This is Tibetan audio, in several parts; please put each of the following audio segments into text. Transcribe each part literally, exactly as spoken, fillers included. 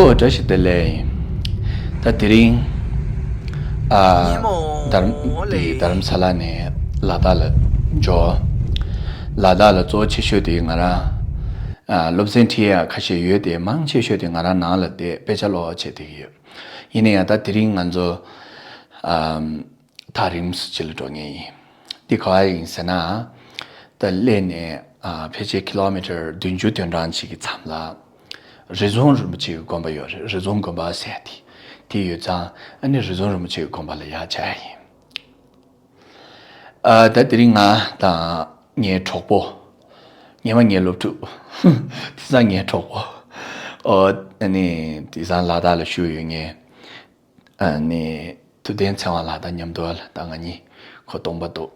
ཨོ་བཀྲ་ཤིས་བདེ་ལེགས། ད་དེ་རིང་ཨ་ཉིན་མོ་དྷརམ་ལེགས། དེ་དྷརམ་ས་ལ་ནས་ལ་དྭགས་ལ་འབྱོར། ལ་དྭགས་ལ་གཙོ་བོ་ཆེ་ཤོས་དེ་ང་རང་ཨ་སློབ་ཚན་ཁྲིད་ཡ་ཁ་ཤས་ཡོད་དེ། མང་ཆེ་ཤོས་དེ་ང་རང་ནང་ལ་བསྡད་དཔེ་ཆ་ཀློག་བྱེད་བསྡད་ཀྱི་ཡོད། ཡིན་ན་ཡང་ད་དེ་རིང་ང་ཚོ་ཨ་དྷ་རམ་ས་ཅིག་ལ་འགྲོ་ངེས་ཡིན། འདི་ག་བ་ཡིན་ཟེར་ན། ད་གླེ་ནས་ཨ་ཕལ་ཆེར་ཀི་ལོ་མི་ཊར་བདུན་ཅུ་དོན་གྲངས་ཅིག་གི་མཚམས་ལ། རི་རྫོང་རིན་པོ་ཆེ་གི་དགོན་པ་ཡོད་རེད། རི་རྫོང་དགོན་པ་ཟེར་དེ། དེ་ཡོད་ཙང་ཨ་ནི་རི་རྫོང་རིན་པོ་ཆེ་གི་དགོན་པ་ལ་ཡར་བཅར་ཡིན། ཨ་ད་དེ་རིང་ང་དང་ངའི་གྲོགས་པོ། སྔོན་མ་ངའི་སློབ་ཕྲུག་དེང་སང་ངའི་གྲོགས་པོ། ཨོ་ཨ་ནི་དེང་སང་ལ་དྭགས་ལ་བཞུགས་ཡོད་མཁན། ཨ་ནི་ཐུབ་བསྟན་ཚེ་དབང་ལགས་དང་མཉམ་དུ་ད་ང་གཉིས་ཁོ་སྟོང་པ་འདུག་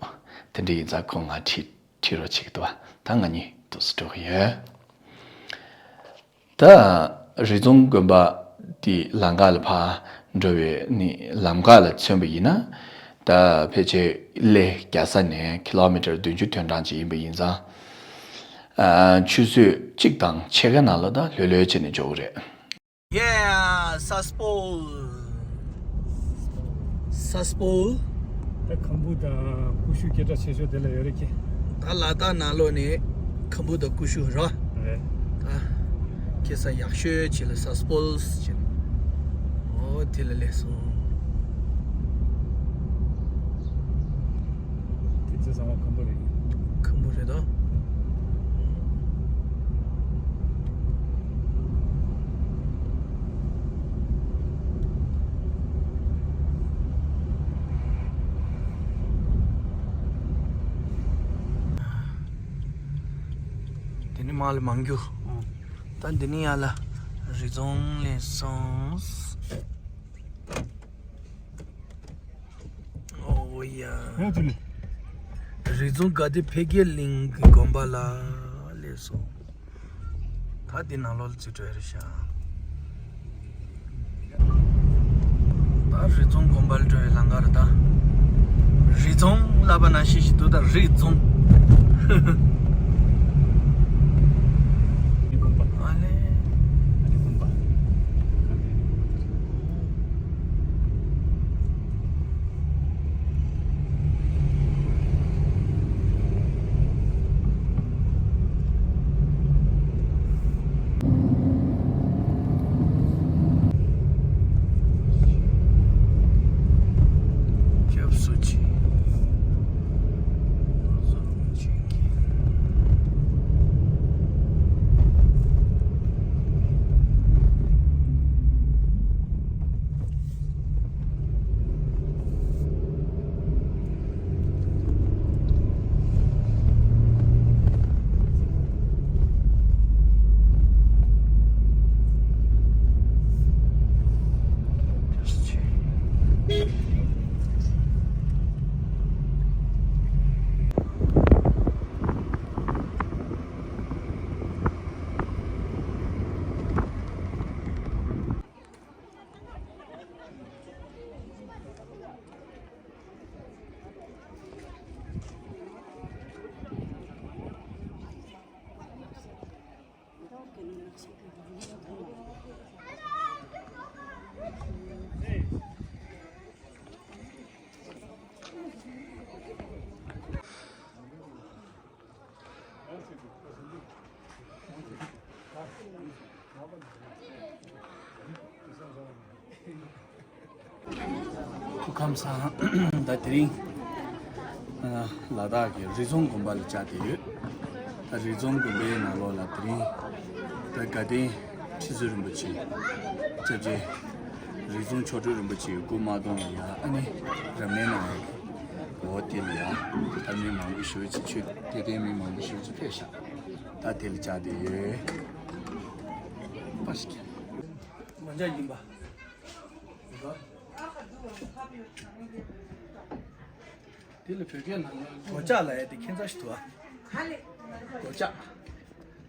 དེ་འདྲ་ཡིན་ཙང་ཁོ་ང་ཁྲིད་ཁྲིད་རོགས་བྱེད་ཀྱི་འདུག་ད་ང་གཉིས་འདུག་སེ་འགྲོ་གི་ཡོད། ད་རི་རྫོང་དགོན་པ་དེ་ལམ་ཁ་ལ་ཕར་འགྲོ་བའི་ནི་ལམ་ཁ་ལ་མཚོན་པ་ཡིན་ན། ད་ཕལ་ཆེར་གླེ་རྒྱལ་ས་ནས་ཀི་ལོ་མི་ཊར་བདུན་ཅུ་དོན་གྲངས་ཅིག་ཡིན་པ་ཡིན་ཙང་། ཨ་ཆུ་ཚོད་གཅིག་དང་ཕྱེད་ཀ་ནང་ལ་ད་ལྷོད་ལྷོད་བྱས་ནས་འབྱོར་གི་རེད། Yeah, Saspo. Saspo. ད་ཁམ་བུ་དང་ཀུ་ཤུ་སྐད་གྲགས་ཆེ་ཤོས་དེ་ལ་ཡོད་རེད་ཀྱི། ད་ལ་དྭགས་ནང་ལོགས་ནས་ཁམ་བུ་དང་ཀུ་ཤུ་ར། རེད། ད་ཁེ་ས་ཡག་ཤོས་ཆེ་ལ་Saspo་ཟེར། ཨོ་དེ་ལ་སླེབས་སོང་། དེ་ཚོ་ཚང་མ་ཁམ་བུ་རེད། ཁམ་བུ་རེད་དོ། དེ་ནི་མར་ལ་མར་རྒྱུག་ད་འདི་ནི་ཡར་ལ་རི་རྫོང་སླེབས་སོང་། ཨོ་ཡ། ཡང་དེ་ནི། རི་རྫོང་དགའ་བདེ་འཕེལ་རྒྱས་གླིང་གི་དགོན་པ་ལ་སླེབས་སོང་། ད་འདི་ནང་ལོགས་ལ་ཚུད་འགྲོ་ཡ་རེད་ཤག་ད་རི་རྫོང་དགོན་པ་ལ་འགྲོ་བའི་ལམ་ཁ་རེད་ད། རི་རྫོང་ལབ་པ་ནང་བཞིན་ཞིག་འདུག་ད་རི་རྫོང་། ཨ་ལེ། སྐྱབས་སུ་མཆི། སྐུ་ཁམས་བཟང་། ད་དེ་རིང་ལ་དྭགས་ཀྱི་རི་རྫོང་དགོན་པ་ལ་བཅར་བསྡད་ཡོད། ད་རི་རྫོང་དགོན་པའི་ནང་ལོགས་ལ་དེ་རིང་ད་དགའ་ལྡན་ཁྲི་བཙུན་རིན་པོ་ཆེ་སྐྱབས་རྗེ་རིགས་འཛིན་མཆོག་སྤྲུལ་རིན་པོ་ཆེའི་སྐུ་དམར་གདུང་ལ་ཡ་ཨ་ནི་རབ་གནས་གནང་ཡ་གི་འོ་དེ་ལ་ཡ་ད་མི་མང་པོ་ཞེ་པོ་ཅིག་ཆོས་དད་ལྡན་མི་མང་པོ་ཞེ་པོ་ཅིག་ཕེབས་ཤག་ད་དེ་ལ་བཅར་བསྡད་ཡོད། པ་ཞིག་མ་འཇའ་ཡིན་པ། དེ་ལ་བོད་སྐད་ནང་ལ་སྒོ་ལྕགས་ལབ་ཡ་དེ་ཁྱད་མཚར་ཞིག་འདུག་ཨ། སྒོ་ལྕགས།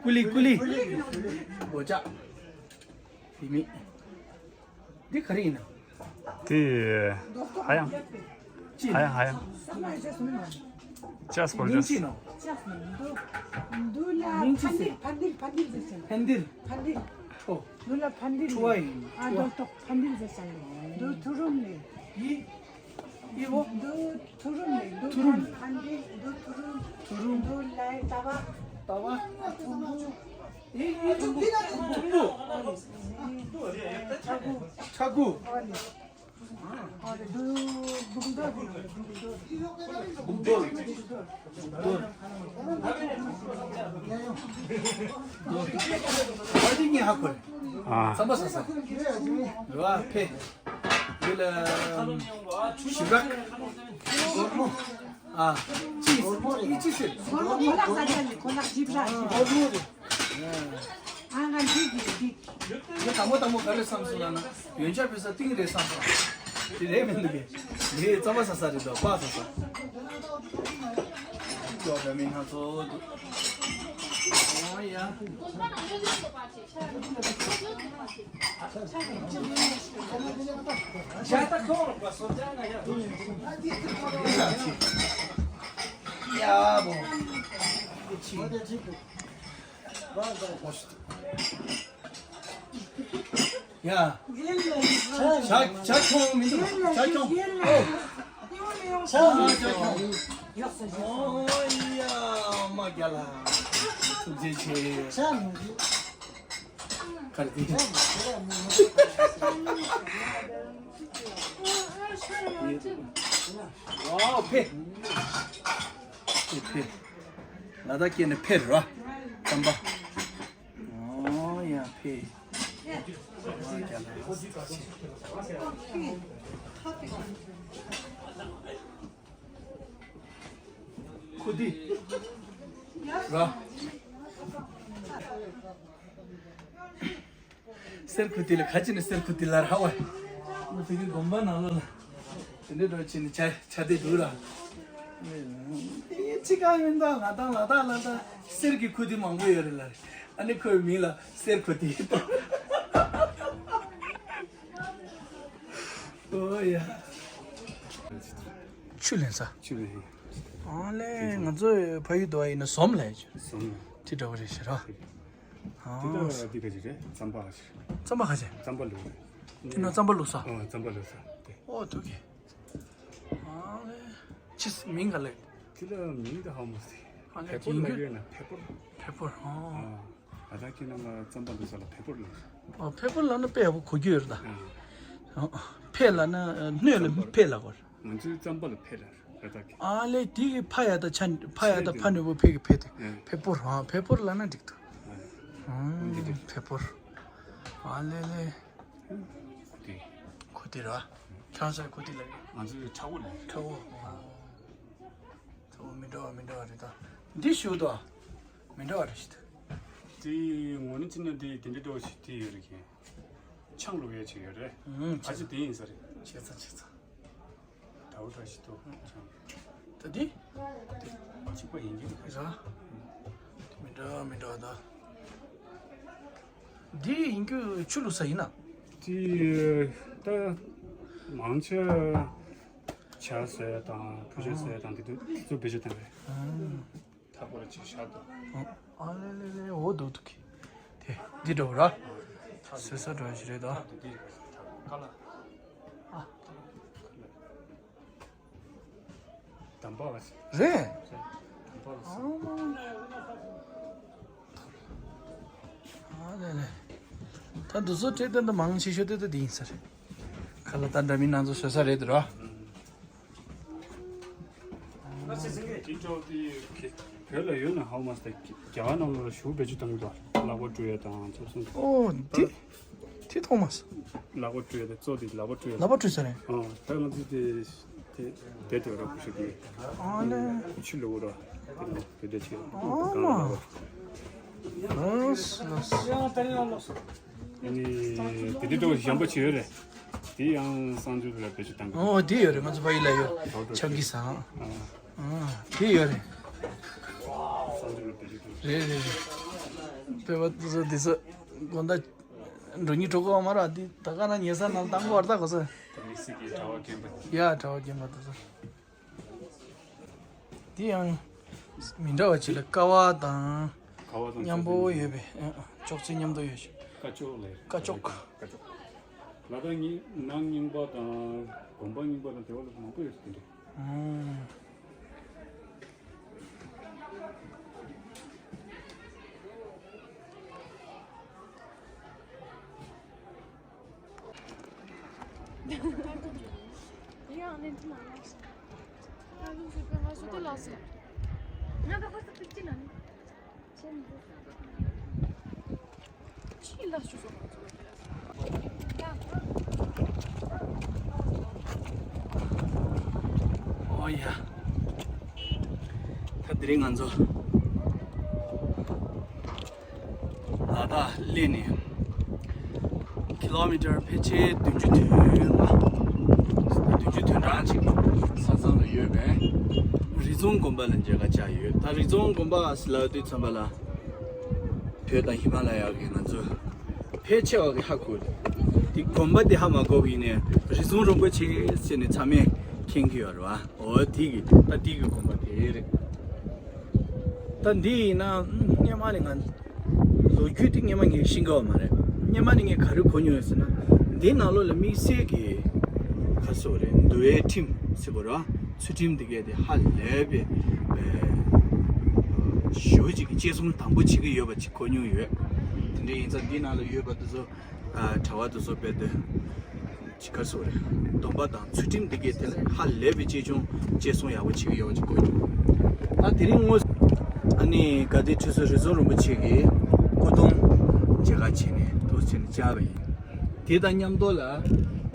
ཀུ་ལི་ཀུ་ལི། སྒོ་ལྕགས། དེ་མིན། འདི་ག་རེ་ཡིན་ན། དེ་ཧ་ཡང་ཅི་ཧ་ཡང་ཧ་ཡང་། ཅི་སྐོར་མིང་ཅི་ཅི་ནོ། མིང་ཅི་ཟེར། ཕན་འདིར་ཕན་འདིར་ཟེར། ཕན་འདིར། ཕན་འདིར། ཨོ། འདི་ལ་ཕན་འབྲས་ཁྲོ་བ་ཡིན། ཨ། ཁྲོ་བ། འདི་ལྟོགས། ཕན་འབྲས་ཟེར་ས་ནི། འདི་ཐུ་རུམ་ནི། ཡི། ཡི་བོ། འདི་ཐུ་རུམ་ནི། འདི་ཐུ་རུམ། ཕན་འབྲས། འདི་ཐུ་རུམ། ཐུ་རུམ། འདི་ལའི་ཏ་བ། ཏ་བ། ཨ། ཐུམ་བུ། ཡི། ཡི། ཐུམ་བུ། ཐུམ་བུ། ཨོ་ནི། ཆ་གུ། ཆ་གུ། ཨོ་ནི། ཨ་རེ། འདི་སྦུག་རྡོ་རེད། སྦུག་རྡོ། སྦུག་རྡོ། སྦུག་རྡོ། ཨ་འདི་ངས་ཧ་གོ། ཨ། རྩམ་པ་ཟ་ས། རེད་བ། ཕེ། འདི་ལ་ཞིབ་ར། ཨ། ཅི་ཡི་ཅི་ཟེར། གོ་ལག་ཟ་ཆ་ནི་གོ་ལག་ཞིབ་ར། ཨ་ང་འགྲིག་གི་འགྲིག་ངས་དང་པོ་དང་པོ་ག་རེ་བསམ་སོང་ལབ་ན། ཡོན་ཆབ་ཕེ་ས་ཏིང་རེད་བསམ་སོང་། དེ་རེད་མི་འདུག་གས། ངས་རྩམ་པ་ཟ་ས་རེད་འདུག་པགས་ཟ་ས། ཅོག་འདྲ་མིན་སྣ་ཚོགས་འདུག་ཨོ་ཡ། ཡ་བོ། ཡ། ཇ་ཇ་ཁྱོང་མི་འདུག་ཇ་ཁྱོང་། ཨོ། ཇ་ཇ་ཁྱོང་། ཨོ་ཡ། མ་རྒྱ་ལ། ཐུགས་རྗེ་ཆེ། ག་རེ་དེ། ཝའོ་ཕེ། ཕེ་ཕེ། ལ་དྭགས་སྐད་ནས་ཕེ་རེད་བ། རྩམ་པ། ཨོ་ཡ་ཕེ། ཁུ་ཏི། ར། གསེར་ཁུ་ཏི་ལ་ཁ་ཅིག་ནས་གསེར་ཁུ་ཏི་ལ་ར་བ། ང་ཕ་གི་དགོན་པ་ནང་ལོགས་ལ། དེ་འདྲའི་འགྲོ་ཕྱིན་ནས་ཆ་ཆ་དེ་འདུག་ར། དེ་ཅི་གང་མིན་ད་ང་དང་ལ་དྭགས་ལ་ད་གསེར་གྱི་ཁུ་ཏི་མང་པོ་ཡོད་རེད་ལ། ཨ་ནི་ཁོའི་མིང་ལ་གསེར་ཁུ་ཏི། ཨོ་ཡ། ཆུ་ལེན་ས། ཆུ་ལེན། ཨ་ལེ་ང་ཚོ་ཕ་ཡུལ་དུ་བ་ཡིན་ན་ཟོམ་ལས་ཆུ། ཟོམ། དེ་འདྲ་བ་རེད་ཤི་ར། དེ་ལྟར་འདི་ག་ཅིག་རེད། རྩམ་པ་ག་ཅིག་རྩམ་པ་ག་ཅིག་རྩམ་པ་བླུགས་རེད། དེ་ན་རྩམ་པ་བླུགས་ས། ཨོ་རྩམ་པ་བླུགས་ས་དེ། ཨོ་ཐུག་གི། ཨ་ལེ། ཅིས་མིང་ག་ལེ། དེ་ལ་མིང་དེ་ཧ་མ་སི། ཨ་ལེ་བེ་པོར་ལ་ཡོད་ན་བེ་པོར། བེ་པོར་ཨོ། ཨ་ད་ཁྱེད་རང་ལ་རྩམ་པ་བླུགས་ས་ལ་བེ་པོར་ལབ། ཨོ་བེ་པོར་ལབ་ན་དཔེ་ཡག་པོ་གོ་རྒྱུ་ཡོད་རེད་ད། ཨོ་ཕེ་ལབ་ན་སྣོད་ལ་ཕེ་ལབ་དགོས་རེད། ང་ཚོའི་རྩམ་པ་ལ་ཕེ་ལབ་རེད་ད་གི། ཨ་ལེ་དེ་གི་ཕ་ཡ་ད་ཆ་ཕ་ཡ་ད་ཕ་ནུས་པོ་ཕེ་གི་ཕེ་དེ། ཨ་བེ་པོར་ཨ་བེ་པོར་ལབ་ན་འགྲིག་འདུག་འོན་ཏེ་ཨ་བེ་པོར། ཨ་ལེ་ལེ། ཁུ་ཏི། ཁུ་ཏི་ར། ཁྱང་སར་ཁུ་ཏི་ལབ་ཡོད། ང་ཚོའི་ཁྲ་བོ་ལབ། ཁྲ་བོ། ཁྲ་བོ་མི་འདྲ་བ་མི་འདྲ་བ་རེད་ད། འདི་ཞུ་དོ། མི་འདྲ་བ་རེད་ཤི་ད། དེ་ངོ་ནི་ཅི་ན་དེ་དེ་འདྲ་འདྲ་བ་ཞིག་དེ་ཡོད་རེད་ཁྱེད། ཆང་བླུགས་ཡས་ཅིག་ཡོད་རེད། ཨ་ཅེ་དེ་ཡིན་ས་རེད། བྱས་ཙང་བྱས་ཙང་། ད་འུ་ད་ཞིག་ཏུ་ཆང་། ད་འདི། གཅིག་པ་ཡིན་གྱི་ར། མི་འདྲ་མི་འདྲ་ད། འདི་ཡིན་རྒྱུ་ཆུ་བླུགས་ས་ཡིན་ན། དེ་ད་མང་ཆེ་ཇ་ཟས་དང་ཕུ་ཇ་ཟས་དང་དེ་དུས་ཚོད་བེད་སྤྱོད་བཏང་རེད། ཐག་པ་ལ་ཅིག་བཞག་འདུག་ཨ་ལེ་ལེ་ལེ་འོ་འདུག་འདུག་གི། དེ་འདི་འདྲ་བོ་ར། ཟེར་ས་འདྲ་ཞིག་རེད་ད། ཨ། དམ་པ་བ་ཟེར། རེད། དམ་པ་བ་ཟེར། ཨ་ལེ་ལེ། ད་འདུག་སེ་འཕྲོད་བསྟེན་ད་མང་ཆེ་ཤོས་དེ་ད་འདི་ཡིན་ས་རེད། ཁ་ལག་ད་འདྲ་མིན་སྣ་ཚོགས་བཟོ་ས་རེད་འདུག་ར། དེ་འདྲ་དེ་བོད་ལ་ཡོད་ན་ཧ་མ་སྟེ་རྒྱ་གར་ནང་ལ་ཞུ་བེད་སྤྱོད་གཏོང་གི་འདུག་ལག་པ་བཀྲུ་ཡ་དང་ཚོགས་སོང་། ཨོ་དེ་དེ་མཐོང་མ་སོང་། ལག་པ་བཀྲུ་ཡ་དང་གཙོ་དེ་ལག་པ་བཀྲུ་ཡ། ལག་པ་བཀྲུ་ས་རེད། ཨ་ད་ང་ཚོ་དེ་དེ་དེ་དེ་ར་བུ་ཤ་དེ། ཨ་ནི་ཆུ་ལོ་ར་དེ་དེ་ཆེ། ཨ་མ། ལོས་ལོས། ཨ་ནི་དེ་དེ་ཏོག་གཞན་པ་ཆེ་ཡོད་རེད། དེ་ཡང་གསང་སྤྱོད་ལ་བེད་སྤྱོད་བཏང་གི། ཨོ་དེ་ཡོད་རེད། ང་ཚོ་ཕ་ཡུལ་ལ་ཡོད། ཆབ་ཀྱི་ཟ། ཨ་དེ་ཡོད་རེད། གསང་སྤྱོད་ལ་བེད་སྤྱོད་བཏང་གི། རེད་རེད་རེད། བོད་པ་དེ་ཚོ་དེ་ཚོ་དགོང་དག་འགྲོ་ཉིན་འགྲོ་གོ་མ་ར། དེ་ད་ག་ན་ཉལ་ས་ནང་བཏང་གོ་བར་ད་གོ་ས། དམིགས་བསལ་གྱི་གྲྭ་པ་རྒན་པ། ཡ་གྲྭ་པ་རྒན་པ་དེ་ཚོ། དེ་ཡང་མི་འདྲ་བ་ཅིག་ལ་ཀ་བ་དང་ཀ་བ་དང་མཉམ་པོ་ཅོག་ཙེ་ཡོད་པས། ཨ་ཅོག་ཙེ་མཉམ་དུ་ཡོད་ཤག་ཀ་ཅོག་ལ་ཡོད། ཀ་ཅོག་ཀ་ཅོག་ལ་དྭགས་རྙིང་ནང་རྙིང་པ་དང་དགོན་པ་རྙིང་པ་དང་དེ་བ་ལ་མང་པོ་ཡོད་དེ་འདྲ། ཨང་། ཨོ་ཡ། ད་དེ་རིང་ང་ཚོ་ལ་དྭགས་གླེ་ནས་ཀི་ལོ་མི་ཊར་ཕལ་ཆེར་བདུན་ཅུ་དོན་ལྔ། བདུན་ཅུ་དོན་གྲངས་ཅིག་ས་མཚམས་ལ་ཡོད་པའི་རི་རྫོང་དགོན་པ་ལ་མཇལ་ཁ་བཅར་ཡོད། ད་རི་རྫོང་དགོན་པ་ཟེར་ལབ་དུས་ཙམ་པ་ལ། བོད་དང་ཧི་མ་ལ་ཡ་གི་ང་ཚོ་ཕལ་ཆེ་བ་གི་ཧ་གོ་རེད། དེ་དགོན་པ་དེ་ཧ་མ་གོ་བ་ཡིན་ནའི་རི་རྫོང་རིན་པོ་ཆེ་ཟེར་ནས་ཚང་མས་མཁྱེན་གྱི་ཡོད་རེད་བ། འོ་དེ་གི་ད་དེ་གི་དགོན་པ་དེ་རེད། ད་འདི་ཡིན་ན་སྔོན་མ་ནས་ང་ལོ་རྒྱུས་དེ་སྔོན་མ་ངས་ཤེས་ཀྱི་ཡོད་མ་རེད། སྔོན་མ་ནས་ངས་ག་རེ་གོ་མྱོང་ཡོད་ཟེར་ན། འདི་ནང་ལོགས་ལ་དམིགས་བསལ་གྱི་ཁ་སོ་རེད། འདུལ་བའི་ཁྲིམས་ཟེར་དགོས་རེད་བ། ཚུལ་ཁྲིམས་འདི་གས་དེ་ཧ་ལས་པའི་ཞེ་པོ་ཅིག་གི་གཅེས་སྲུང་དམ་པོ་བྱེད་ཀྱི་ཡོད་པ་ཅིག་གོ་མྱོང་ཡོད། དེ་འདྲ་ཡིན་ཙང་འདི་ནང་ལ་ཡོད་པ་དེ་ཚོ་གྲྭ་བ་དེ་ཚོ་དཔེ་དེ་ཅིག་ག་སོ་རེད། སྡོམ་པ་དང་ཚུལ་ཁྲིམས་འདི་གས་དེ་ལ་ཧ་ལས་པའི་གཅེས་སྲུང་གཅེས་སྲུང་ཡག་པོ་བྱེད་ཀྱི་ཡོད་པ་ཅིག་གོ་མྱོང་། ད་དེ་རིང་དངོས་སུ་ཨ་ནི་དགའ་ལྡན་ཁྲི་ཟུར་རི་རྫོང་རིན་པོ་ཆེ་གི་སྐུ་གདུང་མཇལ་ཁ་བྱས་ནས་འདུག་སེ་བྱས་ནས་བཅར་བ་ཡིན། དེ་དང་མཉམ་དུ་ལ་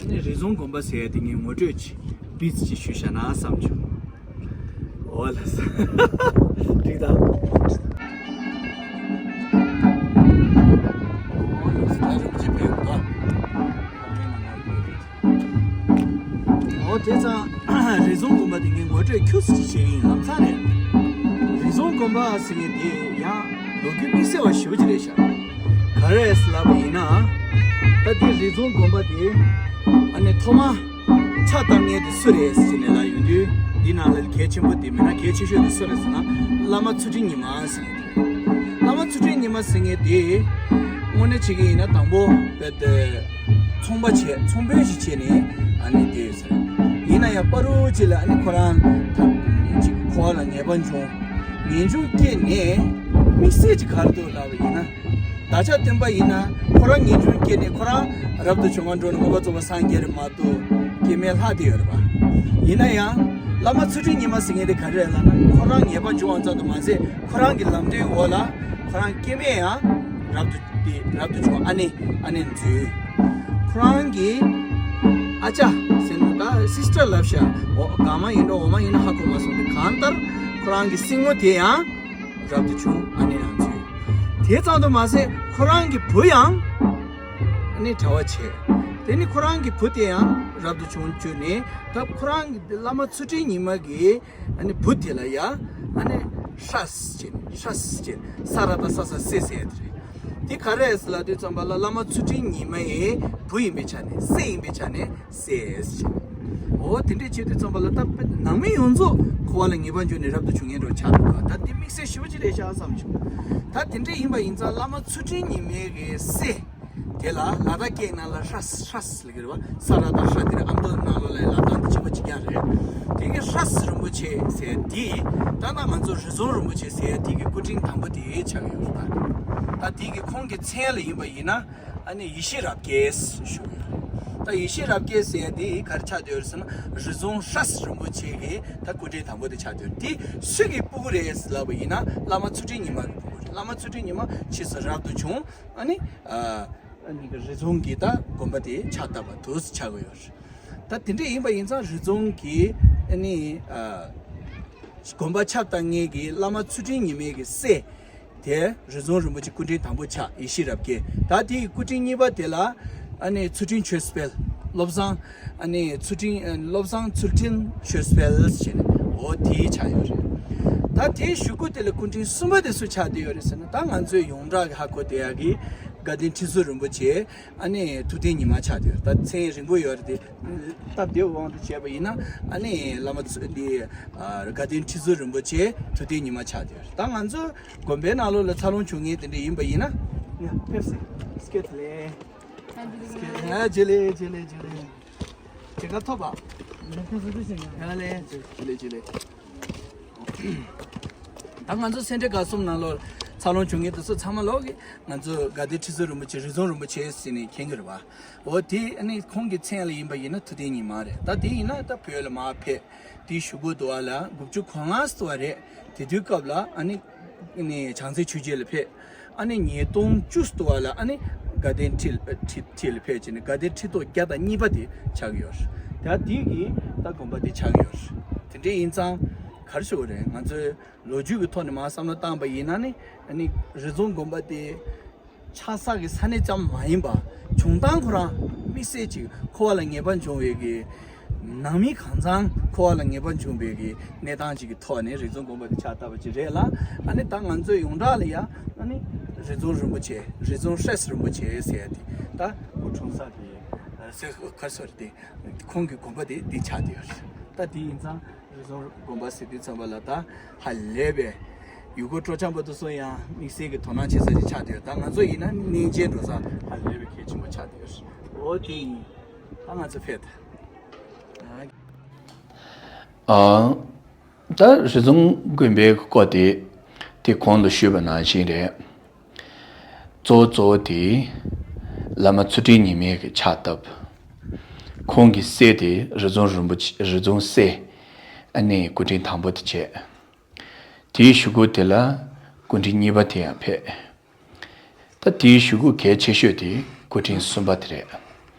ནི་རི་རྫོང་དགོན་པ་ཟེར་ཡ་དེ་ངས་ངོ་སྤྲོད་ཅིག་བིས་ཅིག་ཞུས་བཞག་ན་བསམ་བྱུང་། འོ་ལགས་སོ། འགྲིག་དང་། འོ་ལགས་སོ། ད་རིན་པོ་ཆེ་ཕེབས་འདུག་འོ་དེ་ཙང་རི་རྫོང་དགོན་པ་དེ་ངས་ངོ་སྤྲོད་ཁྱུག་ཙམ་ཅིག་བྱེད་ཀྱི་ཡིན། ལམ་སང་ནས་རི་རྫོང་དགོན་པ་ཟེར་མཁན་དེ་ཡང་ལོ་རྒྱུས་དམིགས་བསལ་བ་ཞེ་པོ་ཅིག་རེད་ཤག་ག་རེ་ལབ་པ་ཡིན་ན། ད་དེ་རི་རྫོང་དགོན་པ་དེ་ཨ་ནི་ཐོག་མ་ཕྱག་བཏབ་མཁན་དེ་སུ་རེད་ཟེར་ནས་ལབ་ཡོང་དུས། འདི་ནང་ལ་གལ་ཆེན་པོ་དེ་མིན་ན་གལ་ཆེ་ཤོས་དེ་སུ་རེད་ཟེར་ན། བླ་མ་ཚུལ་ཁྲིམས་ཉི་མ་ཟེར་མཁན་དེ། བླ་མ་ཚུལ་ཁྲིམས་ཉི་མ་ཟེར་མཁན་དེ་དངོས་གནས་བྱེད་ཀྱི་ཡིན་ན་དང་པོ་དཔེ་དེ། ཚོང་པ་བྱས། ཚོང་དཔོན་ཞིག་བྱས་ནས་ཨ་ནི་བསྡད་ཡོད་ཟེར། ཡིན་ན་ཡང་བར་དུ་ཅིག་ལ་ཨ་ནི་ཁོ་རང་ད་ཅིག་འཁོར་བ་ལ་ངེས་པ་བྱུང་། ངེས་འབྱུང་སྐྱེས་ནས་དམིགས་བསལ་གྱི་ག་རེ་འདུག་ལབ་པ་ཡིན་ན། བདག་ཅག་སྟོན་པ་ཡིན་ན་ཁོ་རང་ངེས་འབྱུང་སྐྱེས་ནས་ཁོ་རང་རབ་ཏུ་བྱུང་བ་འགྲོ་ནས་མངོན་པར་རྫོགས་པར་སངས་རྒྱས་རེད་མ་གཏོགས་སྐྱེ་མེད་ལྷ་དེ་ཡོད་རེད་པ། ཡིན་ན་ཡང་བླ་མ་ཚུལ་ཁྲིམས་ཉི་མ་ཟེར་མཁན་དེ་ག་རེ་རེད་ལབ་ན། ཁོ་རང་ངེས་པ་བྱུང་བ་ཙམ་དུ་མ་ཟད་ཁོ་རང་གི་ལམ་སྟོན་འོག་ལ་ཁོ་རང་སྐྱེ་མེད་ཡང་རབ་ཏུ་དེ་རབ་ཏུ་བྱུང་། ཨ་ནེ་ཨ་ནེ་འཛུལ། ཁོ་རང་གི་ཨ་ཅག་ཟེར་ན་ད་སིས་ཊར་ལབ་ཤག་འོ་དགའ་མ་ཡིན་འགྲོ་འོ་མ་ཡིན་ན་ཧ་གོ་མ་སོང་སྟེ། གང་ལྟར་ཁོ་རང་གི་སྲིང་མོ་དེ་ཡང་རབ་ཏུ་བྱུང་། ཨ་ནེ་ཡང་འཛུལ། དེ་ཙམ་དུ་མ་ཟད་ཁོ་རང་གི་བུ་ཡང་ཨ་ནེ་གྲྭ་པ་བྱས། དེ་ནི་ཁོ་རང་གི་བུ་དེ་ཡང་རབ་ཏུ་བྱུང་བཅུག་ནས། ད་ཁོ་རང་གི་བླ་མ་ཚུལ་ཁྲིམས་ཉི་མ་གི་ཨ་ནི་བུ་དེ་ལ་ཡ་ཨ་ནི་ཧྲ་ཟེར། ཧྲ་ཟེར། ས་ར་བཏགས་ས་ས་སེ་ཟེར་ཡ་དེ་རེད། དེ་ག་རེ་ཟེར་ལབ་དུས་ཙམ་པ་ལ་བླ་མ་ཚུལ་ཁྲིམས་ཉི་མ་ཡི་བུ་ཡིན་པའི་ཆ་ནས། སྲས་ཡིན་པའི་ཆ་ནས་སེ་ཟེར། འོ་དེ་འདྲས་བྱེད་དུས་ཙམ་པ་ལ་ད་དཔེ་ནང་མི་ཡོངས་རྫོགས་འཁོར་བ་ལ་ངེས་པར་འབྱུང་ནས་རབ་ཏུ་བྱུང་མཁན་འདྲ་ཆགས་འདུག་ག་ད་འདི་དམིགས་བསལ་ཞེ་པོ་ཅིག་རེད་ཤག་བསམ་བྱུང་། ད་དེ་འདྲས་ཡིན་པ་ཡིན་ཙང་བླ་མ་ཚུལ་ཁྲིམས་ཉི་མའི་གི་སྲས་དེ་ལ་ལ་དྭགས་སྐད་ནང་ལ་ཧྲ་ཧྲ་ལབ་ཀྱི་རེད་བ། ས་ར་བཏགས་ཧྲ་དེ་རེད། ཨ་མདོ་ནང་ལོགས་ལ་ལབ་སྟངས་དེ་གཅིག་པ་གཅིག་རྐྱང་རེད། དེ་གི་ཧྲ་རིན་པོ་ཆེ་ཟེར་དེ་ད་ལྟ་ང་ཚོ་རི་རྫོང་རིན་པོ་ཆེ་ཟེར་དེ་གི་སྐུ་ཕྲེང་དང་པོ་དེ་ཆགས་ཀྱི་ཡོད་རེད། ད་ད་དེ་གི་ཁོང་གི་མཚན་ལ་ཡིན་པ་ཡིན་ན་ཨ་ནི་ཡེ་ཤེས་རབ་རྒྱས་ཞུ་གི་ཡོད་རེད། ད་ཡེ་ཤེས་རབ་རྒྱས་ཟེར་དེ་ག་རེ་ཆགས་བསྡད་ཡོད་རེད་ཟེར་ན། རི་རྫོང་ཧྲ་རིན་པོ་ཆེ་གི་ད་སྐུ་ཕྲེང་དང་པོ་དེ་ཆགས་བསྡད་ཡོད་རེད། དེ་སུ་གི་སྤུ་གུ་རེད་ལབ་པ་ཡིན་ན་བླ་མ་ཚུལ་ཁྲིམས་ཉི་མ་གི་སྤུ་གུ་རེད། བླ་མ་ཚུལ་ཁྲིམས་ཉི་མ་ཕྱིས་སུ་རབ་ཏུ་བྱུང་། ཨ་ནི་ཨ་ཨ་ནི་གི་རི་རྫོང་གི་ད་དགོན་པ་དེ་ཕྱག་བཏབ་པ་དུ་ཆགས་ཀྱི་ཡོད་རེད། ད་དེ་འདྲ་ཡིན་པ་ཡིན་ཙང་རི་རྫོང་གི་ཨ་ནི་ཨ་དགོན་པ་ཕྱག་བཏབ་མཁན་གྱི་བླ་མ་ཚུལ་ཁྲིམས་ཉི་མའི་གི་སྲས་དེ་རི་རྫོང་རིན་པོ་ཆེ་སྐུ་ཕྲེང་དང་པོ་ཆགས། ཡེ་ཤེས་རབ་རྒྱས། ད་དེའི་སྐུ་ཕྲེང་གཉིས་པ་དེ་ལ་ཨ་ནི་ཚུལ་ཁྲིམས་ཆོས་སྤེལ། བློ་བཟང་ཨ་ནི་ཚུལ་ཁྲིམས་བློ་བཟང་ཚུལ་ཁྲིམས་ཆོས་སྤེལ་ཟེར་ནས་འོ་དེ་ཆགས་ཡོད་རེད། ད་དེའི་གཞུག་གུ་དེ་ལ་སྐུ་ཕྲེང་གསུམ་པ་དེ་སུ་ཆགས་བསྡད་ཡོད་རེད་ཟེར་ན། ད་ང་ཚོས་ཡོངས་གྲགས་ཀྱི་ཧ་གོ་བསྡད་ཡག་གི་དགའ་ལྡན་ཁྲི་ཟུར་རིན་པོ་ཆེ་ཨ་ནི་ཐུབ་བསྟན་ཉི་མ་ཆགས་བསྡད་ཡོད་རེད། ད་མཚན་རིང་པོ་ཡོད་རེད་དེ། སྟབས་བདེ་བའི་དབང་དུ་བྱས་པ་ཡིན་ན་ཨ་ནི་བླ་མ་ཚུ་འདི་ཨ་དགའ་ལྡན་ཁྲི་ཟུར་རིན་པོ་ཆེ་ཐུབ་བསྟན་ཉི་མ་ཆགས་བསྡད་ཡོད་རེད། ད་ང་ཚོ་དགོན་པའི་ནང་ལོགས་ལ་འཚར་ལོངས་བྱུང་མཁན་དེ་འདྲ་ཡིན་པ་ཡིན་ན། ཕེབས་སེ། སྐད་ཐ་ལེ། ང་ཇེ་ལེ་ཇེ་ལེ་ཇེ་ལེ། དེ་ག་ཐོབ་པ། ང་ལེ་ཇེ་ལེ་ཇེ་ལེ། ད་ང་ཚོ་སེ་འབྲས་དགའ་གསུམ་ནང་ལོགས་འཚར་ལོངས་བྱུང་མཁན་དེ་ཚོ་ཚང་མ་ལོག་གི་ང་ཚོ་དགའ་ལྡན་ཁྲི་ཟུར་རིན་པོ་ཆེ་རི་རྫོང་རིན་པོ་ཆེ་ཟེར་ནས་མཁྱེན་གྱི་རེད་པ། འོ་དེ་ཨ་ནི་ཁོང་གི་མཚན་ལ་ཡིན་པ་ཡིན་ན་ཐུབ་བསྟན་ཉི་མ་རེད། ད་དེ་ཡིན་ན་ད་བོད་ལ་མར་ཕེབས། དེའི་གཞུག་གུ་དུ་བ་ལ་དགུ་བཅུ་གོ་ལྔ་ཙམ་བ་རེད། དེ་དུས་སྐབས་ལ་ཨ་ནི་ནི་བྱང་རྩེ་ཆོས་རྗེ་ལ་ཕེབས། ཨ་ནི་ཉིས་སྟོང་བཅུ་ཙམ་བ་ལ་ཨ་ནི་དགའ་ལྡན་ཁྲི་ཁྲི་ཁྲི་ལ་ཕེབས་བྱས་ནས་དགའ་ལྡན་ཁྲི་ཐོག་བརྒྱ་དང་གཉིས་པ་དེ་ཆགས་ཀྱི་ཡོད་རེད། ད་དེ་གི་ད་དགོན་པ་དེ་ཆགས་ཀྱི་ཡོད་རེད། དེ་འདྲ་ཡིན་ཙང་ག་རེ་ཞུ་དགོས་རེད། ང་ཚོའི་ལོ་རྒྱུས་ཀྱི་ཐོག་ནས་མར་བསམ་བློ་བཏང་པ་ཡིན་ན་ནི་ཨ་ནི་རི་རྫོང་དགོན་པ་དེ་ཆགས་ས་གི་ས་གནས་ཙམ་མ་ཡིན་པ་བྱུང་སྟངས་ཁོ་རང་དམིགས་བསལ་གྱི་འཁོར་བ་ལ་ངེས་པར་འབྱུང་བའི་གི་ནང་མི་གང་ཚང་འཁོར་བ་ལ་ངེས་པར་འབྱུང་བའི་གི་གནས་སྟངས་ཅིག་གི་ཐོག་ནས་རི་རྫོང་དགོན་པ་དེ་ཕྱག་བཏབ་པ་ཅིག་རེད་ལ། ཨ་ནི་ད་ང་ཚོའི་ཡོངས་གྲགས་ལ་ཡ་ཨ་ནི་རི་རྫོང་རིན་པོ་ཆེ། རི་རྫོང་ཧྲེས་རིན་པོ་ཆེ་ཟེར་ཡ་དེ་ད་སྐུ་འཁྲུངས་ས་དེ་ཟེར་ག་རེ་ཟེར་དེ་ཁོང་གི་དགོན་པ་དེ་འདི་ཆགས་བསྡད་ཡོད་རེད། ད་དེ་ཡིན་ཙང་། རི་རྫོང་དགོན་པ་ཟེར་དུས་ཙམ་པ་ལ་ད་ཧ་ལས་པའི་ཡུལ་སྐོར་སྤྲོ་འཆམ་པ་དེ་ཚོ་ཡང་དམིགས་བསལ་གྱི་དོ་སྣང་བྱེད་ས་ཞིག་ཆགས་བསྡད་ཡོད། ད་ང་ཚོ་ཡིན་ན་གནས་མཇལ་འགྲོ་ས་ཧ་ལས་པའི་གལ་ཆེན་པོ་ཆགས་བསྡད་ཡོད། འོ་དེ་ཡིན། ད་ང་ཚོ་ཕེབས་ད། ཨ། ད་རི་རྫོང་དགོན་པའི་སྐོར་དེ་དེ་གོང་དུ་ཞུས་པ་ནང་བཞིན་རེད། གཙོ་བོ་གཙོ་བོ་དེ་བླ་མ་ཚུལ་ཁྲིམས་ཉི་མའི་གི་ཕྱག་བཏབ། ཁོང་གི་སྲས་དེ་རི་རྫོང་རིན་པོ་ཆེ། རི་རྫོང་སྲས་ཨ་ནི་སྐུ་ཕྲེང་དང་པོ་དེ་བྱས། དེའི་གཞུག་གུ་དེ་ལ་སྐུ་ཕྲེང་གཉིས་པ་དེ་ཡང་ཕེབས། ད་དེའི་གཞུག་གུ་གལ་ཆེ་ཤོས་དེ་སྐུ་ཕྲེང་གསུམ་པ་དེ་རེད།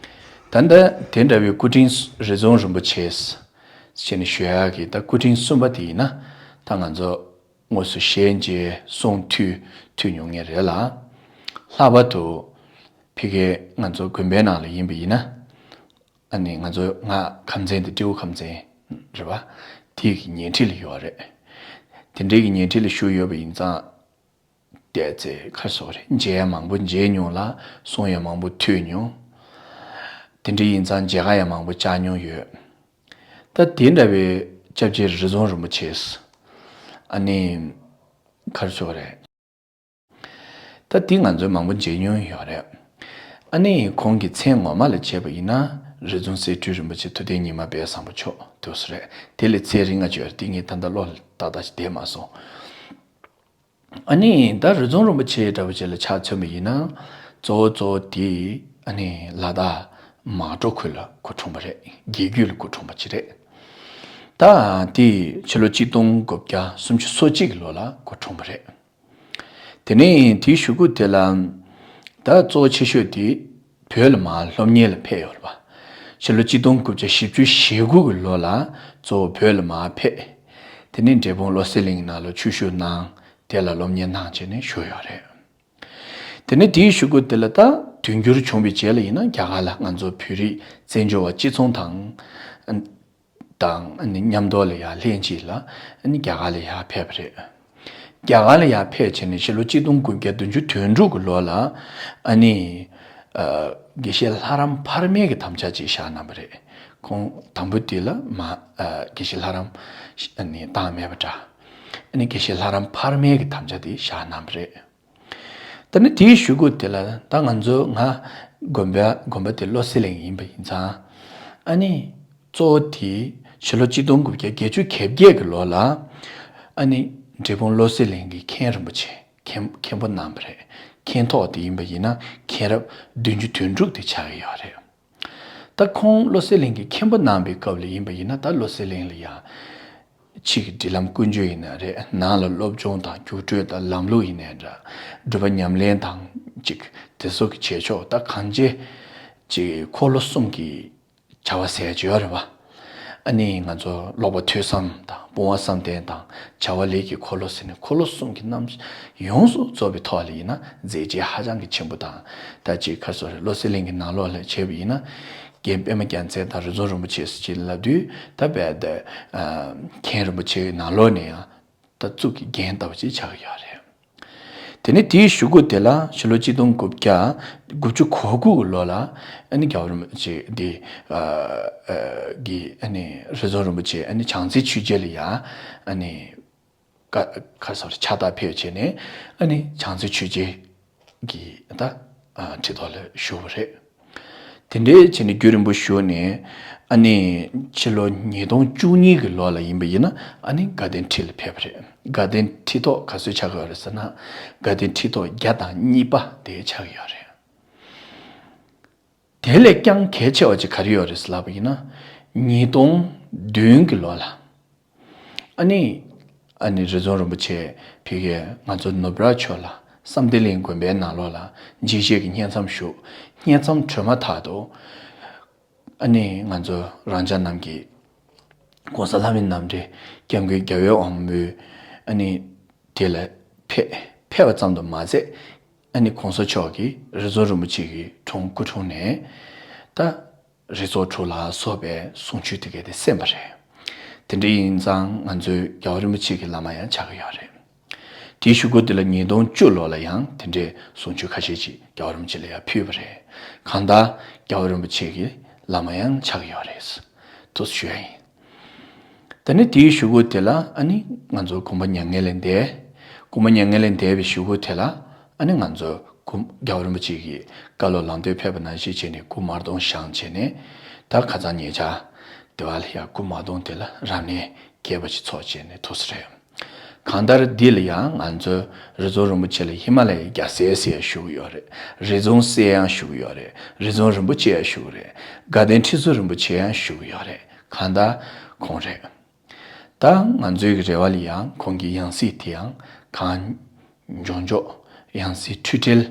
ད་ལྟ་དེ་འདྲ་བའི་སྐུ་ཕྲེང་རི་རྫོང་རིན་པོ་ཆེ་ཞེས་ནས་ཞུ་ཡག་གི་ད་སྐུ་ཕྲེང་གསུམ་པ་དེ་ཡིན་ན་ད་ང་ཚོ་དངོས་སུ་ཞལ་མཇལ་གསུང་ཐོས་ཐོས་མྱོང་མཁན་རེད་ལ། ལྷག་པར་དུ་ཕ་གིའི་ང་ཚོ་དགོན་པའི་ནང་ལ་ཡིན་པ་ཡིན་ན། ཨ་ནི་ང་ཚོ་ང་ཁམས་ཚན་དེ་སྤྲེའུ་ཁམས་ཚན་རེད་པ། དེ་གི་ཉེ་འཁྲིས་ལ་ཡོད་རེད། དེ་འདྲའི་གི་ཉེ་འཁྲིས་ལ་བཞུགས་ཡོད་པ་ཡིན་ཙང་། བལྟས་ཚེ་ག་རེ་ཟེར་དགོས་རེད། མཇལ་ཡ་མང་པོ་མཇལ་མྱོང་ལ་གསུང་ཡ་མང་པོ་ཐོས་མྱོང་། དེ་འདྲ་ཡིན་ཙང་མཇལ་ཁ་ཡང་མང་པོ་བཅར་མྱོང་ཡོད། ད་དེ་འདྲ་བའི་སྐྱབས་རྗེ་རི་རྫོང་རིན་པོ་ཆེས་ཨ་ནི་ག་རེ་ཟེར་དགོས་རེད། ད་དེ་ང་ཚོས་མང་པོ་མཇལ་མྱོང་ཡོད་རེད། ཨ་ནི་ཁོང་གི་མཚན་ངོ་མ་ལ་བྱས་པ་ཡིན་ན་རི་རྫོང་གསེར་སྦྲུལ་རིན་པོ་ཆེ་ཐུབ་བསྟན་ཉི་མ་དཔལ་བཟང་པོ་མཆོག་དེ་སུ་རེད། དེ་ལས་མཚན་རིང་ང་བརྗོད་དེ་ངས་ད་ལྟ་བློ་ལ་ཏག་ཏག་ཞིག་བསྡད་མ་སོང་། ཨ་ནི་ད་རི་རྫོང་རིན་པོ་ཆེ་འདྲ་བོ་ཅིག་ལ་ཆ་མཚོན་པ་ཡིན་ན། གཙོ་བོ་གཙོ་བོ་དེ་ཨ་ནི་ལ་དྭགས་མལ་གྲོ་ཁུལ་ལ་སྐུ་འཁྲུངས་པ་རེད། རྒྱལ་རྒྱུད་ལ་སྐུ་འཁྲུངས་པ་ཅིག་རེད། ད་དེ་ཕྱི་ལོ་གཅིག་སྟོང་དགུ་བརྒྱ་སུམ་ཅུ་སོ་གཅིག་གི་ལོ་ལ་སྐུ་འཁྲུངས་པ་རེད། དེ་ནས་དེའི་གཞུག་གུ་དེ་ལ་ད་གཙོ་བོ་ཆེ་ཤོས་དེ་བོད་ལ་མར་སློབ་གཉེར་ལ་ཕེབས་ཡོད་རེད་པ། ཕྱི་ལོ་གཅིག་སྟོང་དགུ་བརྒྱ་བཞི་བཅུ་ཞེ་དགུ་གི་ལོ་ལ་གཙོ་བོ་བོད་ལ་མར་ཕེབས། དེ་ནས་འབྲས་སྤུངས་བློ་གསལ་གླིང་ནང་ལ་ཆོས་ཞུགས་གནང་། དེ་ལ་སློབ་གཉེར་གནང་བྱས་ནས་བཞུགས་ཡོད་རེད། དེ་ནས་དེའི་གཞུག་གུ་དེ་ལ་ད་དུས་འགྱུར་བྱུང་བའི་རྗེས་ལ་ཡིན་ན་རྒྱ་གར་ལ་ང་ཚོ་བོད་རིགས་བཙན་བྱོལ་བ་གཅིག་མཚུངས་དང་། དང་ཨ་ནི་མཉམ་དུ་ལ་ཡར་ལྷན་ཅིག་ལ་ཨ་ནི་རྒྱ་གར་ལ་ཡར་ཕེབས་པ་རེད། རྒྱ་གར་ལ་ཡར་ཕེབས་བྱས་ནས་ཕྱི་ལོ་གཅིག་སྟོང་དགུ་བརྒྱ་བདུན་ཅུ་དོན་དྲུག་གི་ལོ་ལ་ཨ་ནི་ཨ་དགེ་བཤེས་ལྷ་རམས་འཕར་མའི་གི་དམ་བཅའ་ཅིག་བཞག་གནང་བ་རེད། ཁོང་དང་པོ་དེ་ལ་མ་ཨ་དགེ་བཤེས་ལྷ་རམས་ཨ་ནི་བཏང་མེད་པ་འདྲ། ཨ་ནི་དགེ་བཤེས་ལྷ་རམས་འཕར་མའི་གི་དམ་བཅའ་དེ་བཞག་གནང་བ་རེད། ད་ནི་དེའི་གཞུག་གུ་དེ་ལ་ད་ང་ཚོ་ང་དགོན་པ་དགོན་པ་དེ་བློ་གསལ་གླིང་ཡིན་པ་ཡིན་ཙང་། ཨ་ནི་གཙོ་བོ་དེ་ཕྱི་ལོ་གཅིག་སྟོང་དགུ་བརྒྱ་བརྒྱད་ཅུ་གྱ་བརྒྱད་ཀྱི་ལོ་ལ་ཨ་ནི་འབྲས་སྤུངས་བློ་གསལ་གླིང་གི་མཁན་རིན་པོ་ཆེ་མཁན་མཁན་པོ་གནང་བ་རེད། མཁན་ཐོག་དེ་ཡིན་པ་ཡིན་ན་མཁན་རབས་བདུན་ཅུ་དོན་དྲུག་དེ་ཆགས་ཀྱི་ཡོད་རེད། ད་ཁོང་བློ་གསལ་གླིང་གི་མཁན་པོ་གནང་པའི་སྐབས་ལ་ཡིན་པ་ཡིན་ན་ད་བློ་གསལ་གླིང་ལ་ཡང་ཕྱི་གི་སྒྲིག་ལམ་ཀུན་སྤྱོད་ཡིན་ན་རེད། ནང་ལ་སློབ་སྦྱོང་དང་རྒྱུགས་སྤྲོད་དང་ལམ་ལུགས་ཡིན་ནའི་འདྲ། སྒྲུབ་པ་ཉམས་ལེན་དང་ཅིག་དེ་ཚོ་གི་བྱེད་ཕྱོགས་ད་གང་ཅི་ཅིག་འཁོར་ལོ་གསུམ་གྱི་བྱ་བ་ཟེར་གྱི་ཡོད་རེད་བ། ཨ་ནི་ང་ཚོ་ཀློག་པ་ཐོས་བསམ་དང་སྤོང་བ་བསམ་གཏན་དང་བྱ་བ་ལས་ཀྱི་འཁོར་ལོ་ཟེར་ནས་འཁོར་ལོ་གསུམ་གྱི་རྣམ་ཡོངས་སུ་རྫོགས་པའི་ཐོག་ལ་ཡིན་ན་མཛད་རྗེས་ཧ་ཅང་གི་ཆེན་པོ་དང་། ད་ཅིག་ག་རེ་ཟེར་དགོས་རེད། བློ་གསལ་གླིང་གི་ནང་ལོགས་ལ་བྱས་པ་ཡིན་ན། རྒན་པད་མ་རྒྱལ་མཚན་དང་རི་རྫོང་རིན་པོ་ཆེ་ཟེར་ཅིག་ལབ་དུས་ད་རྦད་དེ་མཁན་རིན་པོ་ཆེའི་ནང་ལོགས་ནས་ཡང་ད་གཙུག་གི་རྒན་ལྟ་བུ་ཅིག་ཆགས་ཀྱི་ཡོད་རེད། དེ་ནས་དེའི་གཞུག་གུ་དེ་ལ་ཕྱི་ལོ་གཅིག་སྟོང་དགུ་བརྒྱ་དགུ་བཅུ་གོ་དགུ་གི་ལོ་ལ་ཨ་ནི་རྒྱལ་བ་རིན་པོ་ཆེ་འདི་གི་ཨ་ནི་རི་རྫོང་རིན་པོ་ཆེ་ཨ་ནི་བྱང་རྩེ་ཆོས་རྗེ་ལ་ཡང་ཨ་ནི་ཀ་ཁ་སོར་ཕྱག་རྟགས་ཕེབས་བྱས་ནས་ཨ་ནི་བྱང་རྩེ་ཆོས་རྗེ་ གི་ད་ཁྲི་ཐོག་ལ་བཞུགས་པ་རེད། དེ་འདྲའི་བྱས་ནས་རྒྱུན་རིང་པོ་བཞུགས་ནས། ཨ་ནི་ཕྱི་ལོ་ཉིས་སྟོང་བཅུ་གཉིས་ཀྱི་ལོ་ལ་ཡིན་པ་ཡིན་ན། ཨ་ནི་དགའ་ལྡན་ཁྲི་ལ་ཕེབས་པ་རེད། དགའ་ལྡན་ཁྲི་ཐོག་ག་ཚོད་ཆགས་ཀྱི་ཡོད་རེད་ཟེར་ན། དགའ་ལྡན་ཁྲི་ཐོག་བརྒྱ་དང་གཉིས་པ་དེ་ཆགས་ཀྱི་ཡོད་རེད། དེ་ལས་ཀྱང་གལ་ཆེ་བ་ཅིག་ག་རེ་ཡོད་རེད་ལབ་པ་ཡིན་ན། ཉིས་སྟོང་བདུན་གྱི་ལོ་ལ། ཨ་ནི། ཨ་ནི་རི་རྫོང་རིན་པོ་ཆེ་ཕ་གིར་ང་ཚོ་ནུབ་ར་ཕྱོགས་ལ་བསམ་གཏན་གླིང་དགོན་པའི་ནང་ལོགས་ལ་འཇིགས་བྱེད་ཀྱི་བསྙེན་མཚམས་བཞུགས། བསྙེན་མཚམས་གྲོལ་མ་ཐག་ཏུ། ཨ་ནི་ང་ཚོ་རང་ཅག་རྣམས་ཀྱི་༸གོང་ས་ལྷ་མི་རྣམ་འདྲེན་སྐྱབས་མགོན་རྒྱལ་བའི་དབང་པོའི་ཨ་ནི་དེ་ལ་ཕེབས་ཕེབས་པ་ཙམ་དུ་མ་ཟད། ཨ་ནི་༸གོང་ས་མཆོག་གིས་རི་རྫོང་རིན་པོ་ཆེ་གི་དྲུང་སྐུ་དྲུང་ནས་ད་རི་ཚོགས་དྲུག་ལ་སོགས་པའི་གསུང་ཆོས་དེ་གའི་དེ་གསན་པ་རེད། དེ་འདྲ་ཡིན་ཙང་ང་ཚོའི་རྒྱལ་བ་རིན་པོ་ཆེ་གི་བླ་མ་ཡང་ཆགས་ཀྱི་ཡོད་རེད། དེའི་གཞུག་གུ་དེ་ལ་ཉིས་སྟོང་བཅུ་ལོ་ལ་ཡང་དེ་འདྲའི་གསུང་ཆོས་ཁ་ཤས་ཅིག་རྒྱལ་བ་རིན་པོ་ཆེ་ལ་ཡང་ཕུལ་བ་རེད། གང་ལྟར་རྒྱལ་བ་རིན་པོ་ཆེ་གི་བླ་མ་ཡང་ཆགས་ཀྱི་ཡོད་རེད། དུ་ཞུ་ཡ་ཡིན། དེ་ནས་དེའི་གཞུག་གུ་དེ་ལ་ཨ་ནི་ང་ཚོ་དགོངས་པ་མྱ་ངན་ལས་འདས། དགོངས་པ་མྱ་ངན་ལས་འདས་པའི་གཞུག་གུ་དེ་ལ་ཨ་ནི་ང་ཚོ་སྐུ་རྒྱལ་བ་རིན་པོ་ཆེ་གིས་བཀའ་སློབ་ལམ་སྟོན་ཕེབས་པ་ནང་བཞིན་བྱས་ནས་སྐུ་དམར་གདུང་བཞེངས་བྱས་ནས། ད་ཁ་སང་ཉེ་ཆར་དེ་བ་ལ་ཡང་སྐུ་དམར་གདུང་དེ་ལ་རབ་གནས་རྒྱས་པ་ཞིག་ཚོགས་བྱས་ནས་ཐུགས་སུ་རེད། གང་ལྟར་འདི་ལ་ཡང་ང་ཚོས་རི་རྫོང་རིན་པོ་ཆེ་ལ་ཧི་མ་ལ་ཡའི་རྒྱལ་སྲས་ཟེར་ཡང་ཞུ་གི་ཡོད་རེད། རི་རྫོང་སྲས་ཡང་ཞུ་གི་ཡོད་རེད། རི་རྫོང་རིན་པོ་ཆེ་ཡང་ཞུ་གི་རེད། དགའ་ལྡན་ཁྲི་ཟུར་རིན་པོ་ཆེ་ཡང་ཞུ་གི་ཡོད་རེད། གང་ལྟར་ཁོང་རེད། ད་ང་ཚོའི་རེ་བ་ལ་ཡང་ཁོང་གི་ཡང་སྲིད་དེ་ཡང་གང་མགྱོགས་མགྱོགས་ཡང་སྲིད་འཁྲུལ་བྲལ་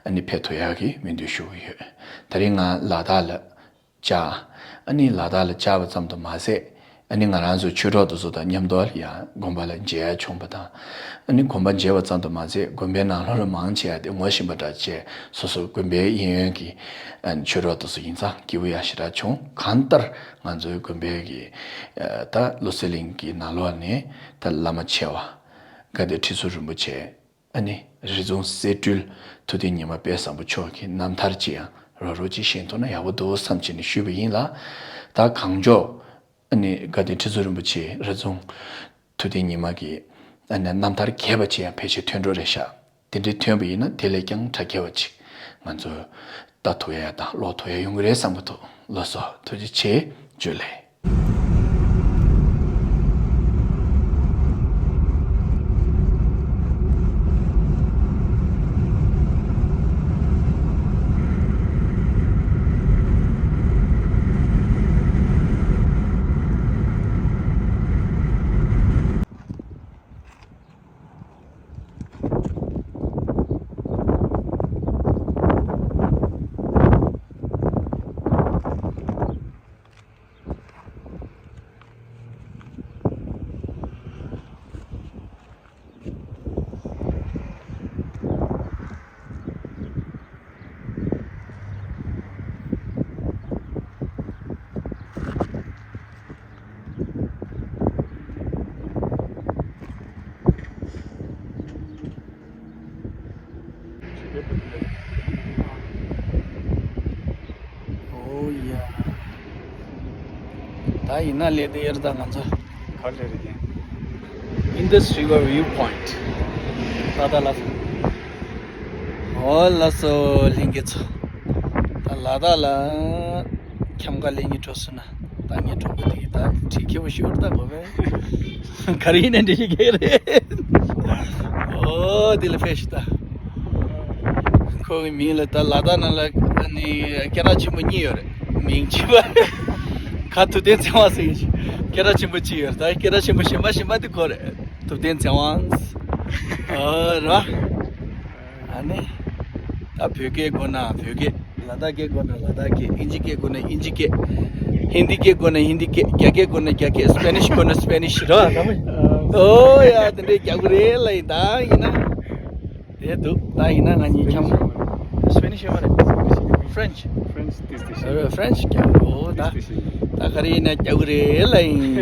ཨ་ནི་ཕེབས་ཐུབ་ཡག་གི་སྨོན་འདུན་ཞུ་གི་ཡོད། ད་རིང་ང་ལ་དྭགས་ལ་བཅར། ཨ་ནི་ལ་དྭགས་ལ་བཅར་བ་ཙམ་དུ་མ་ཟད། ཨ་ནི་ང་རང་ཚོའི་ཆོས་གྲོགས་དེ་ཚོ་དང་མཉམ་དུ་ཡང་དགོན་པ་ལ་མཇལ་ཡ་བྱུང་བ་དང་། ཨ་ནི་དགོན་པ་མཇལ་བ་ཙམ་དུ་མ་ཟད་དགོན་པའི་ནང་ལོགས་ལ་མང་ཆེ་བ་དེ་ངོ་ཤེས་པ་འདྲ་བྱས། སོ་སོ་དགོན་པའི་གཡས་གཡོན་གྱི་ཨ་ནི་ཆོས་གྲོགས་དེ་ཚོ་ཡིན་ཙང་སྐྱིད་པོ་ཡང་ཞེ་དྲག་བྱུང་། གང་ལྟར་ང་ཚོའི་དགོན་པའི་གི་ཨ་ད་བློ་གསལ་གླིང་གི་ནང་ལོགས་ནས་ད་བླ་མ་ཆེ་བ་དགའ་ལྡན་ཁྲི་ཟུར་རིན་པོ་ཆེ། ཨ་ནི་རི་རྫོང་གསེར་སྦྲུལ་ཐུབ་བསྟན་ཉི་མ་དཔལ་བཟང་པོ་མཆོག་གི་རྣམ་ཐར་ཅིག་ཡང་རོབ་རོབ་ཅིག་ཤེས་ཐུབ་ན་ཡག་པོ་འདུག་བསམ་བྱས་ནས་ཞུས་པ་ཡིན་ལ། ད་གང་མགྱོགས་ཨ་ནི་དགའ་ལྡན་ཁྲི་ཟུར་རིན་པོ་ཆེ་རི་རྫོང་ཐུབ་བསྟན་ཉི་མ་གི་ཨ་ནི་རྣམ་ཐར་རྒྱས་པ་ཅིག་ཡང་ཕལ་ཆེར་ཐོན་འགྲོ་རེད་ཤག་དེ་འདྲའི་ཐོན་པ་ཡིན་ན་དེ་ལས་ཀྱང་གྲ་རྒྱས་པ་ཅིག་ང་ཚོ་ལྟ་ཐུབ་ཡ་དང་ཀློག་ཐུབ་ཡ་ཡོང་གི་རེད་བསམ་གྱི་འདུག་ལགས་སོ། ཐུགས་རྗེ་ཆེ། བརྗོད་ལེ། ཨོ་ཡ། ད་ཡིན་ན་ལེ་དེ་ཡར་ད་ང་ཚོ། ག་ལེ་རེད། Indus River View Point། ད་ད་ལ། ཨོ་ལགས་སོ་ལྷན་རྒྱས་ཚོ། ད་ལ་དྭགས་ལ་འཁྱམ་ག་ལེ་ཉིན་འགྲོ་སོང་ན། ད་ངའི་གྲོགས་པོ་དེ་གིས་ད་ཁྲིད་ཁྱེར་བ་ཞུ་བར་ད་གོ་བས། ག་རེ་ཡིན་ན་འདྲི་ཤེས་ཀྱི་རེད། ཨོ་དེ་ལ་ཕེབས་ཤིག་ད། ཁོ་གི་མིང་ལ་ད་ལ་དྭགས་ནང་ལ་ནི་སྐད་གྲགས་ཆེན་པོ་གཉིས་ཡོད་རེད། མིང་གཅིག་པ་ག་ཐུབ་བསྟན་ཚེ་དབང་ཟེར་གྱི་ཞིག་སྐད་གྲགས་ཆེན་པོ་གཅིག་ཡོད་རེད། ད་སྐད་གྲགས་ཆེན་པོ་གཞན་པ་གཞན་པ་དེ་ཁོ་རེད། ཐུབ་བསྟན་ཚེ་དབང་། ཨོ་རེད་བ། ཨ་ནི། ད་བོད་སྐད་དགོས་ན་བོད་སྐད། ལ་དྭགས་སྐད་དགོས་ན་ལ་དྭགས་སྐད། ཨིན་ཇི་སྐད་དགོས་ན་ཨིན་ཇི་སྐད། ཧིན་དི་སྐད་དགོས་ན་ཧིན་དི་སྐད། རྒྱ་སྐད་དགོས་ན་རྒྱ་སྐད། སི་པེ་ནིཤ་དགོས་ན་སི་པེ་ནིཤ་རེད་བ། ཨོ་ཡ་དེ་འདྲའི་རྒྱག་གི་རེད་ལ་ཡིན་ད་ཡིན་ན། དེ་འདུག་ད་ཡིན་ན་ང་གཉིས་འཁྱམ། སི་པེ་ནིཤ་ཡོད་མ་རེད། French། French ཏིས་ཏིས་ཤིག French རྒྱག་གི་འདུག་ད། ཏིས་ཏིས་ཤིག་ད་ག་རེ་ཡིན་ན་རྒྱག་གི་རེད་ལ་ཡིན།